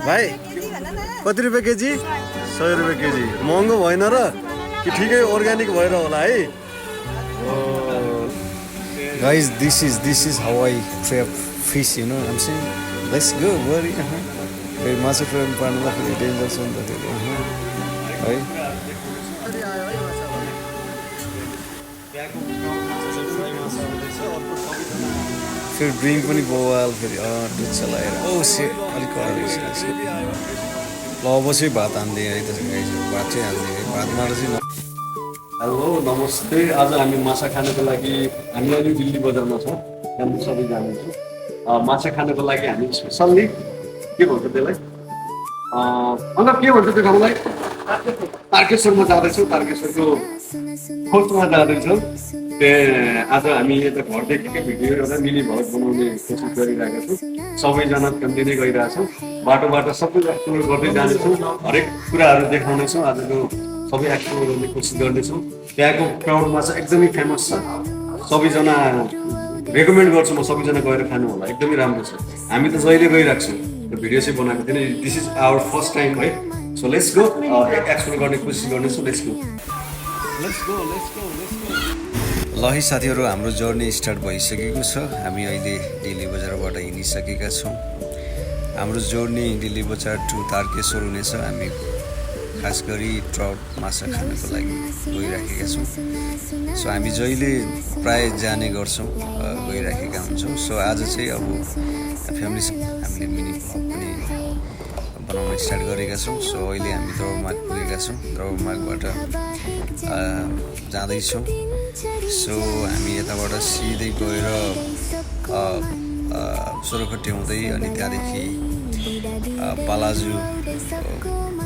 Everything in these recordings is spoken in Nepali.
भाइ कति रुपियाँ केजी 100 रुपियाँ केजी महँगो भएन र कि ठिकै अर्ग्यानिक भएर होला है Guys, this is how I prep fish, you know what I'm saying? Let's go, buddy. Hey, master prep parna फेरि डेन्जर छ नि त फेरि है फेरि ड्रिङ्क पनि बवाल फेरि दुध चलाएर ओ सेट अलिक रहेछ ल अब चाहिँ भात हान्दै है त भात चाहिँ हान्दै है भातमा चाहिँ हेलो नमस्ते आज हामी माछा खानको लागि हामी अहिले दिल्ली बजारमा छौँ हामी सबै जान्छौँ माछा खानको लागि हामी स्पेसल्ली के भन्छ त्यसलाई अन्त के भन्छ त्यो ठाउँलाई तारकेश्वरमा जाँदैछौँ तारकेश्वरको खोजमा जाँदैछौँ त्यहाँ आज हामी यता घरदेखिकै भिडियो एउटा मिनी भ्लग बनाउने कोसिस गरिरहेका छौँ सबैजना कन्टिन्यू गइरहेछौँ बाटो सबै एक्सप्लोर गर्दै जानेछौँ हरेक कुराहरू देखाउनेछौँ आजको सबै एक्सप्लोर गर्ने कोसिस गर्नेछौँ त्यहाँको क्राउड माछा एकदमै फेमस छ सबैजना रेकमेन्ड गर्छु म सबैजना गएर खानु होला एकदमै राम्रो छ हामी त जहिले गइरहेको छौँ त्यो भिडियो चाहिँ बनाएको थिएन this is our first time है सो लेट्स गो एक्सप्लोर गर्ने कोसिस गर्नेछौँ लेट्स गो ल है साथीहरू हाम्रो जर्नी स्टार्ट भइसकेको छ हामी अहिले दिल्ली बजारबाट हिँडिसकेका छौँ हाम्रो जर्नी दिल्ली बजार टु तारकेश्वर हुनेछ हामी खास गरी ट्राउट माछा खानको लागि गइराखेका छौँ सो हामी जहिले प्राय जाने गर्छौँ गइराखेका हुन्छौँ सो आज चाहिँ अब फ्यामिलीसँग हामीले मिनी भ्लग पनि बनाउन स्टार्ट गरेका छौँ सो अहिले हामी द्रवमार्ग पुगेका छौँ द्रवमार्गबाट जाँदैछौँ सो हामी यताबाट सिधै गएर सोरखट्टी हुँदै अनि त्यहाँदेखि बालाजु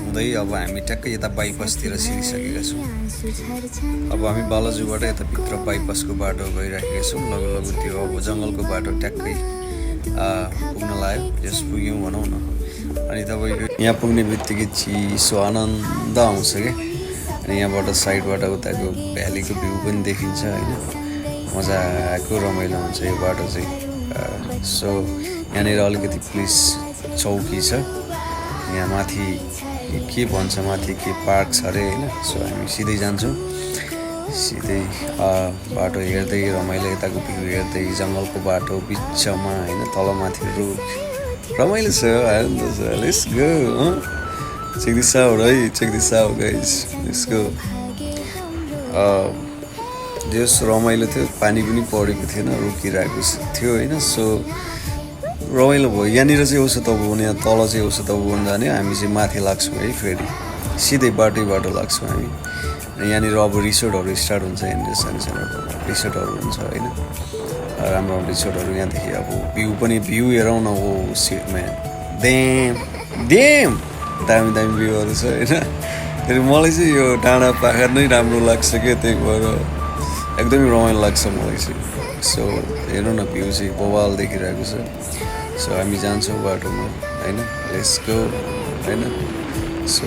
हुँदै अब हामी ट्याक्कै यता बाइपासतिर छिरिसकेका छौँ अब हामी बालाजुबाट यता भित्र बाइपासको बाटो गइराखेका छौँ लगभग त्यो अब जङ्गलको बाटो ट्याक्कै पुग्न लाग्यो यस पुग्यौँ भनौँ न अनि तपाईँको यहाँ पुग्ने बित्तिकै चिसो आनन्द आउँछ क्या अनि यहाँबाट साइडबाट उताको भ्यालीको भ्यू पनि देखिन्छ होइन मजाको रमाइलो हुन्छ यो बाटो चाहिँ सो यहाँनिर अलिकति पुलिस चौकी छ यहाँ माथि के भन्छ माथि के पार्क छ अरे होइन सो हामी सिधै जान्छौँ सिधै बाटो हेर्दै रमाइलो यताको भ्यू हेर्दै जङ्गलको बाटो बिचमा होइन तलमाथि रुख रमाइलो छ आनन्द छ let's go check this out guys let's go जस रमाइलो थियो पानी पनि परेको थिएन रोकिरहेको थियो होइन सो रमाइलो भयो यहाँनिर चाहिँ औषध अब यहाँ तल चाहिँ औषध अब जाने हामी चाहिँ माथि लाग्छौँ है फेरि सिधै बाटो लाग्छौँ हामी यहाँनिर अब रिसोर्टहरू स्टार्ट हुन्छ यहाँनिर सानो सानो रिसोर्टहरू हुन्छ होइन राम्रो रिसोर्टहरू यहाँदेखि अब भ्यू हेरौँ न हो सिटमा देम दामी भ्यूहरू छ होइन फेरि मलाई चाहिँ यो डाँडा पाखा नै राम्रो लाग्छ क्या त्यही भएर एकदमै रमाइलो लाग्छ मलाई चाहिँ सो हेर्नु न भ्यू चाहिँ बवाल देखिरहेको छ सो हामी जान्छौँ बाटोमा होइन लेट्स गो होइन सो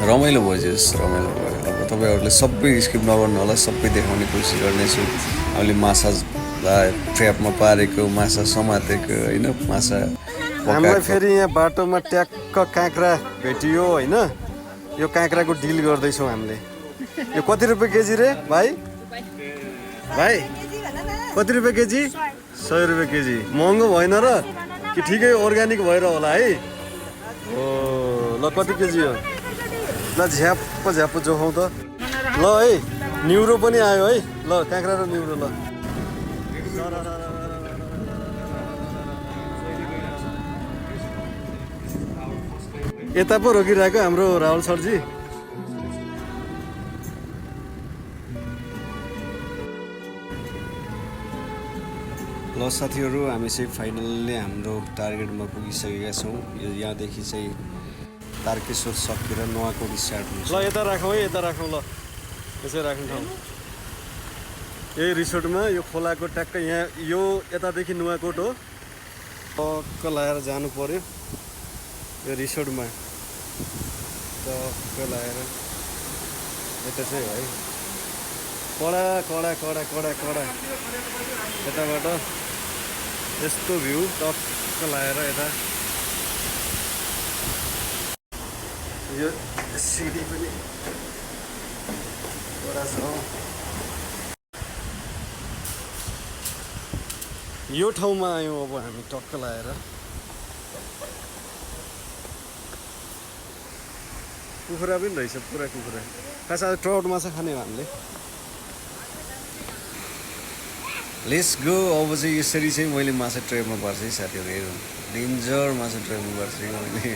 रमाइलो भयो रमाइलो भयो अब तपाईँहरूले सबै स्किप नगर्नु होला सबै देखाउने कोसिस गर्नेछु अहिले माछा ट्र्यापमा पारेको माछा समातेको होइन माछा हामीलाई फेरि यहाँ बाटोमा ट्याक्क काँक्रा भेटियो होइन यो काँक्राको डिल गर्दैछौँ हामीले यो कति रुपियाँ केजी रे भाइ कति रुपियाँ केजी 100 रुपियाँ केजी महँगो भएन र कि ठिकै अर्ग्यानिक भएर होला है ओ ल कति केजी हो ल झ्याप्प जोखाउँ त ल है न्युरो पनि आयो है ल काँक्रा र न्युरो ल यता पो रोकिरहेको हाम्रो राहुल सरजी ल साथीहरू हामी चाहिँ फाइनल्ली हाम्रो टार्गेटमा पुगिसकेका छौँ यो यहाँदेखि चाहिँ तारकेश्वर सकेर नुवाकोट स्टार्ट हुन्छ ल यता राखौँ है यता राखौँ ल यसै राख्ने ठाउँ यही रिसोर्टमा यो खोलाको ट्याक्क यहाँ यो यतादेखि नुवाकोट हो टक्क लगाएर जानु पर्यो यो रिसोर्टमा टक्क लगाएर यता चाहिँ है कडा यताबाट यस्तो भ्यू टक्क लगाएर यता यो सिडी पनि वरा छ। यो ठाउँमा आयौँ अब हामी टक्क लाएर। कुखुरा पनि रहेछ, पुरा कुखुरा। खास आज ट्राउट माछा खाने हो हामीले। Let's go. अब चाहिँ यसरी चाहिँ मैले माछा ट्रेमा पार्छ है साथीहरू। हेरौँ, डेन्जर माछा ट्रेमा पार्छ है मैले,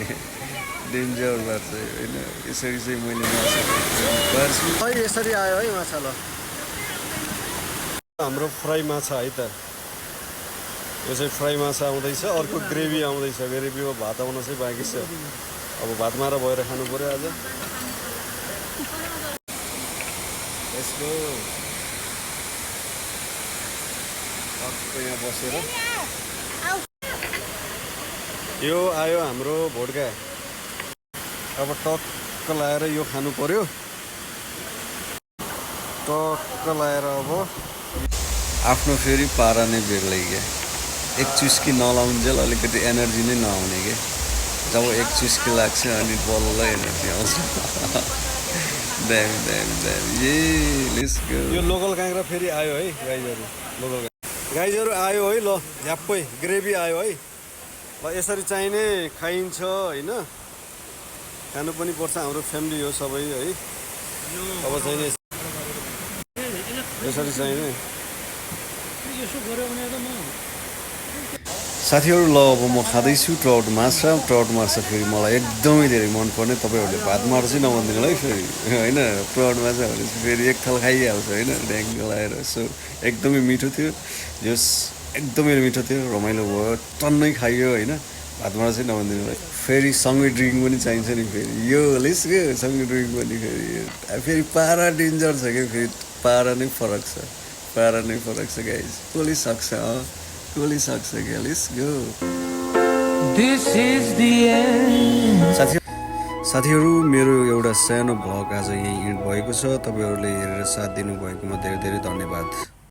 डेन्जर पार्छ होइन। यसरी चाहिँ मैले माछा ट्रेमा पार्छु। खै यसरी आयो है माछा। ल हाम्रो फ्राई माछा है त। यो चाहिँ फ्राई माछा आउँदैछ। अर्को ग्रेभी आउँदैछ। ग्रेभीमा भात आउन चाहिँ बाँकी छ। अब भात मारा भएर खानु पर्यो आज। Let's go. टक्क यहाँ बसेर यो आयो हाम्रो भोड्का। अब टक्क लाएर यो खानु पर्यो। टक्क लाएर अब आफ्नो फेरि पारा नै बेग्लै क्या। एक चुस्की नलाउन्जेल अलिकति एनर्जी नै नआउने क्या। जब एक चुस्की लाग्छ अनि बल्ल एनर्जी आउँछ। दामी दामी दामी। ए लेट्स गो। यो लोकल काँक्रा फेरि आयो है गाइजहरू। लोकल गाइजहरू आयो है। ल झ्याप्पै ग्रेभी आयो है। ल यसरी चाहिने खाइन्छ होइन। खानु पनि पर्छ, हाम्रो फ्यामिली हो सबै है। अब चाहिने यसरी चाहिने। साथीहरू ल अब म खाँदैछु ट्राउट माछा। ट्राउट माछा फेरि मलाई एकदमै धेरै मनपर्ने। तपाईँहरूले भात मार्छ नभनिदिनु है फेरि होइन। ट्राउट माछा भनेपछि फेरि एक थाल खाइहाल्छ होइन, ड्याङ्ग लाएर। सो एकदमै मिठो थियो। जस एकदमै मिठो थियो, रमाइलो भयो, टन्नै खाइयो होइन। भात मार्छ चाहिँ नभनिदिनु है। फेरि सँगै ड्रिङ्क पनि चाहिन्छ नि फेरि। Yo let's go. सँगै ड्रिङ्क पनि फेरि पारा डेन्जर छ क्या। फेरि पारा नै फरक छ, पारा नै फरक छ गाइज। कसले सक्छ, कसले सक्छ क्या। Let's go. साथीहरू मेरो एउटा सानो भ्लग आज यहीँ इन्ड भएको छ। तपाईँहरूले हेरेर साथ दिनुभएकोमा धेरै धेरै धन्यवाद।